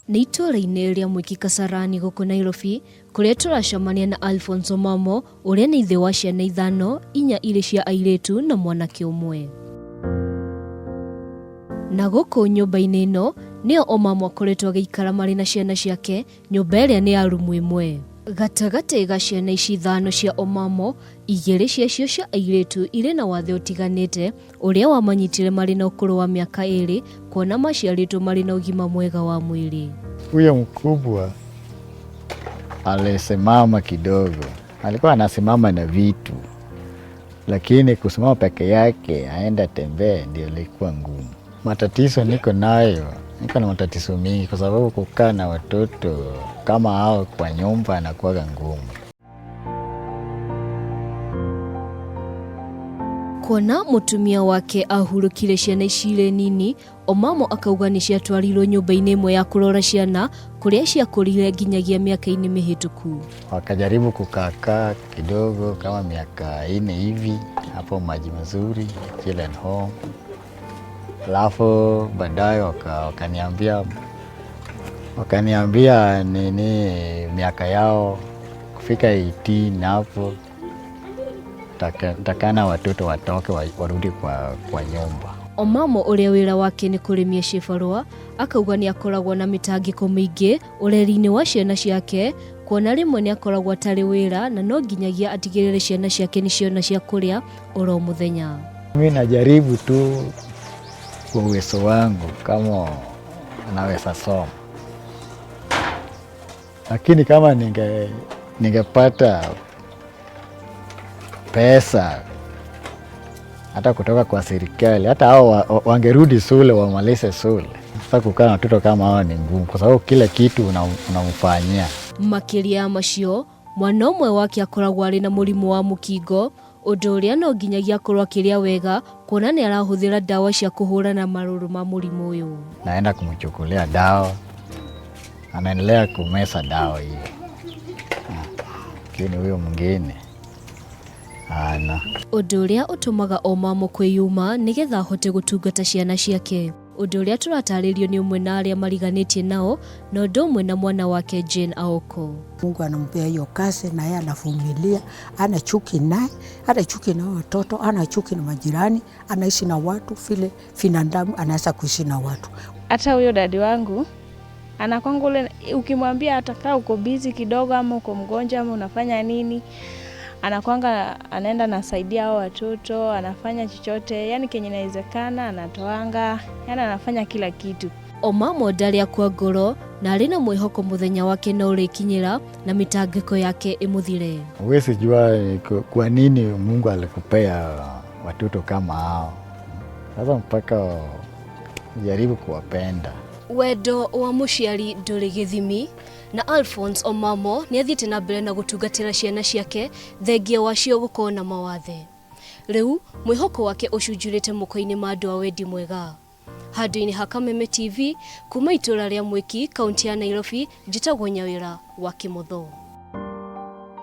Nĩ itũũra-inĩ rĩa Mwiki Kasarani gũkũ Nairobi, kũrĩa tũracemania na Alphonse Omamo ũrĩa nĩ ithe wa ciana ithano, inya irĩ cia airĩtu na mwanake ũmwe. Na gũkũ nyũmba-inĩ ĩno nĩyo Omamo akoretwo agĩikara marĩ na ciana ciake, nyũmba ĩrĩa nĩ ya rumu ĩmwe. Gatagatĩ ga ciana ici ithano cia Omamo, igĩrĩ ciacio cia airĩtu irĩ na wathe ũtiganĩte ũrĩa wamanyitire marĩ na ũkũrũ wa mĩaka ĩrĩ kuona maciarĩtwo marĩ na ũgima mwega wa mwĩrĩ. Huyo mkubwa alisimama kidogo, alikuwa anasimama na vitu, lakini kusimama peke yake aenda tembee ndio ilikuwa ngumu. Matatizo niko nayo, niko na matatizo mingi kwa sababu kukaa na watoto kama hao kwa nyumba inakuwaga ngumu. Kuona mũtumia wake ahurũkire ciana ici irĩ nini, Omamo akauga nĩ ciatwarirwo nyũmba-inĩ ĩmwe ya kũrora ciana kũrĩa ciakũrire nginyagia mĩaka-inĩ mĩhĩtũku. Wakajaribu kukaakaa kidogo kama miaka 4 hivi hapo Maji Mazuri Children Home, alafu baadaye wakaniambia nini miaka yao kufika 18 hapo takana watoto watoke warudi kwa nyumba. Omamo ũrĩa wĩra wake nĩ kũrĩmia cibarũa akauga nĩ akoragwo na mĩtangĩko mĩingĩ ũreri-inĩ wa ciana ciake, kuona rĩmwe nĩ akoragwo atarĩ wĩra na no nginyagia atigĩrĩre ciana ciake nĩ ciona cia kũrĩa oro mũthenya. Mimi najaribu tu kwa uwezo wangu kama naweza soma, lakini kama ningepata pesa hata kutoka kwa serikali, hata hao wangerudi shule wamalize shule. Sasa kukaa na watoto kama hao ni ngumu, kwa sababu kila kitu unamfanyia. Makĩria ya macio, mwana ũmwe wake akoragwo arĩ na mũrimũ wa mũkingo, ũndũ ũrĩa no nginyagia akorwo akĩrĩa wega kuona nĩ arahũthĩra ndawa cia kũhũrana marũrũ ma mũrimũ ũyũ. Naenda kumchukulia dawa, anaendelea kumeza dawa hiyo, lakini huyo mwingine ana. Ũndũ ũrĩa ũtũmaga Omamo kwĩyuma nĩgetha ahote gũtungata ciana ciake, ũndũ ũrĩa tũratarĩrio nĩ ũmwe na arĩa mariganĩtie nao na ũndũ ũmwe na mwana wake Jane Aoko. Mungu anampea hiyo kazi na yeye anavumilia, ana chuki naye, ana chuki na watoto, ana chuki na majirani, anaishi na watu vile binadamu anaweza kuishi na watu. Hata huyo dadi wangu anakwanga ule, ukimwambia atakaa uko busy kidogo ama uko mgonjwa ama unafanya nini, anakwanga anaenda anasaidia hao watoto, anafanya chochote, yani kenye inawezekana anatoanga, yani anafanya kila kitu. Omamo ndarĩ akua ngoro na arĩ na mwĩhoko mũthenya wake no ũrĩkinyĩra na mĩtangĩko yake ĩmũthire. Huwezi jua kwa nini Mungu alikupea watoto kama hao. Sasa mpaka ujaribu kuwapenda. Wendo wa mũciari ndũrĩ gĩthimi na Alphonse Omamo nĩ athiĩte na mbere na gũtungatĩra ciana ciake thengia wacio gũkorwo na mawathe. Rĩu mwĩhoko wake ũcunjurĩte moko-inĩ ma andũ a wendi mwega. Handũ-inĩ ha Kameme TV kuma itũũra rĩa Mwiki, kaunti ya Nairobi, njĩtagwo Nyawĩra wa Kĩmotho.